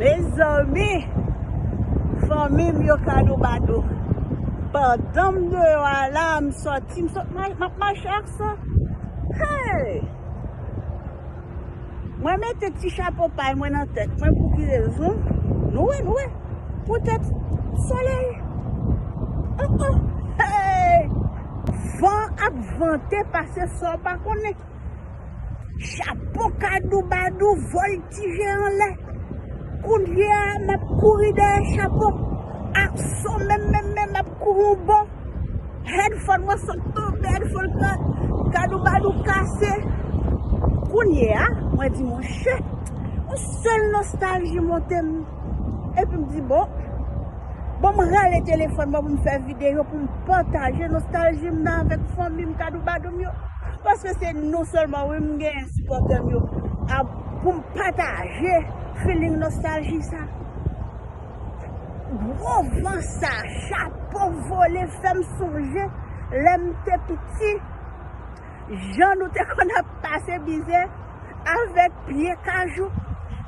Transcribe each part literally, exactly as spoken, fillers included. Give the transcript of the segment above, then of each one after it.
Mezanmi, fanmi m yo, Kadoubadou. Pandan m deyò a la, m sòti, m sòt, m ap mache ak sa. Hey! Mwen mete ti chapo pay mwen nan tèt mwen, pou ki rezon? Nou wè, nou wè. Poutèt solèy. Oh, oh. Hey! Van ap vante pase sa w pa konnen. Chapo Kadoubadou vòltije anlè. Kounye a, m ap kouri dèyè chapo. Ak son menm, menm, menm, m ap kouri yon bò. Headphone mwen sot tonbe, headphone ka-, Kadoubadou kase. Kounye a, mwen di, monchè, yon sèl nostalji monte m. Epi m di, bon, bon, m rale telefòn mwen pou m fè videyo pou m pataje nostalji m nan avèk fanmi m, Kadoubadou m yo. Paske se nou sèlman, wi, m genyen sipòtè m yo. A, pou m pataje feeling nostalji sa. Gwo van sa, chapo vole, fè m sonje lè m te piti, jan nou te konn ap pase mizè avèk pye kajou,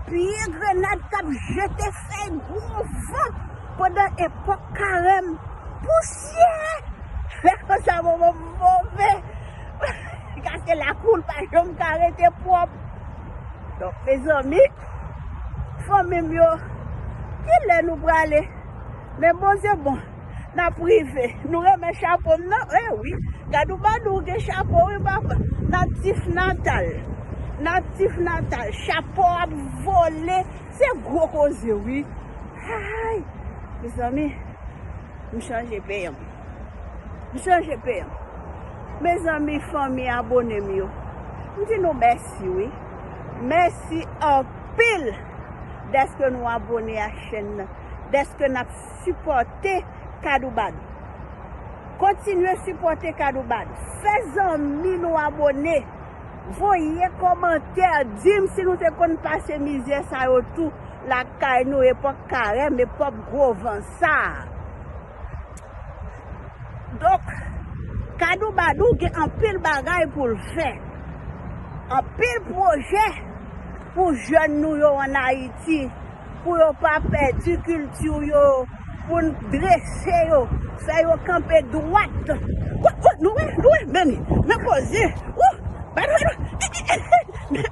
pye grenad k ap jete fèy, gwo van pandan epòk karèm, pousyè. Lè konsa, moman m move. Paske lakou l pa janm ka rete pwòp. Donk, mezanmi, fanmi m yo, kilè nou prale? Men Bondye bon, n ap rive. Nou renmen chapo m nan? E wi. Kadoubadou gen chapo, wi, papa. Natif natal. Natif natal. Chapo ap vole. Se gwo koze, wi. Ay, mezanmi, m chanje peyi m. M chanje peyi m. Mezanmi, fanmi abone m yo, m di nou mèsi, wi. Mèsi anpil dèske nou abone a chèn nan, dèske n ap sipòte Kadoubadou. Kontinye sipòte Kadoubadou. Fè zanmi nou abone. Voye kòmantè, di m si nou te konn pase mizè sa yo tou lakay nou, epòk karèm, epòk gwo van sa. Donk, Kadoubadou gen anpil bagay pou l fè. Anpil pwojè pou jèn nou yo ann Ayiti, pou yo pa pèdi kilti yo, pou n drese yo, fè yo kanpe dwat. Ou, ou, nou wè, nou wè, men li, men koze. Ou, ba nou, ba nou.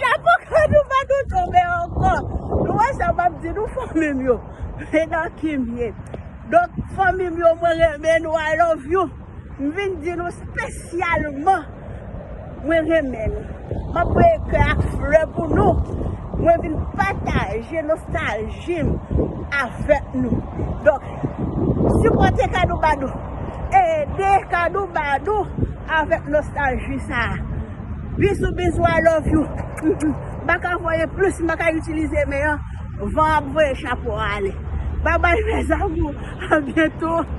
Chapo Kadoubadou tonbe ankò. Nou wè sa m ap di nou, fanmi m yo. Men nan ki m ye. Donk, fanmi m yo, mwen renmen nou, I love you. M vin di nou espesyalman, mwen renmen nou. M ap voye kè ak flè pou nou. Mwen vin pataje nostalji m avèk nou. Donk, sipòte Kadoubadou. Ede Kadoubadou avèk nostalji sa a. Bizou, bizou, I love you. M pa ka voye plis, m pa ka itilize men an. Van ap voye chapo a ale. Babay, mes amours. A byento.